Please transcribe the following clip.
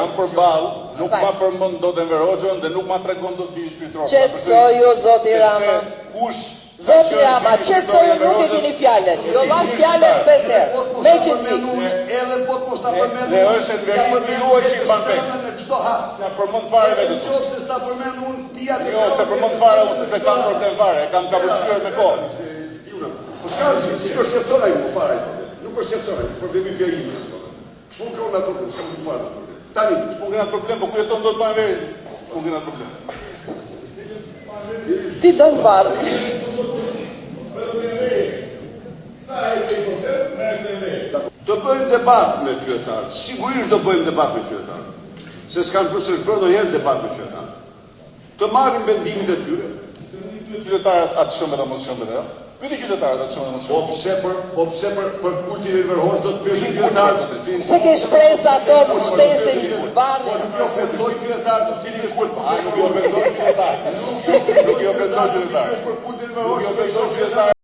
Jam përballë, nuk ma përmend dot Enver Hoxhën dhe nuk ma tregon dot birin shpirtëror. Qetësoju, zoti Rama. Kush Zoti Rama, qetësoju nuk e keni fjalën. Ju dhashë fjalën 5 herë. Me qetësi. Edhe po të mos ta përmend. Dhe është enverizmi juaj që i mban peng. Në çdo hap. Ja përmend fare vetes. Nëse s'ta përmend unë, ti atë. Jo, se përmend fare unë se s'e kam problem fare, e kam kapërcyer me kohë. Po s'ka, s'është shqetëson ai më fare ai problem. Nuk është shqetëson ai, problemi bie im. Ç'punë ka unë atë problem, s'kam punë fare. Tani, ç'punë kena problem, po ku jeton dot pa Enverin? Ç'punë kena problem? Ti do në varr. Do bëjmë debat me qytetarët. Sigurisht do bëjmë debat me qytetarët. Se s'kan për s'është bërë ndonjëherë debat me qytetarët. Të marrim vendimin e tyre. Qytetarët atë shëmbet apo mos shëmbet ajo? Pyeti qytetarët atë shëmbet apo mos Po pse për po pse për për kultin e Enver Hoxhës do të pyesin qytetarët? Pse ke shpresë ato mbështesin varrin? Po nuk i ofendoj qytetarët, cili është kult? A nuk i ofendoj qytetarët? Nuk i ofendoj qytetarët. Për kultin e Enver Nuk i Hoxhës ofendoj qytetarët.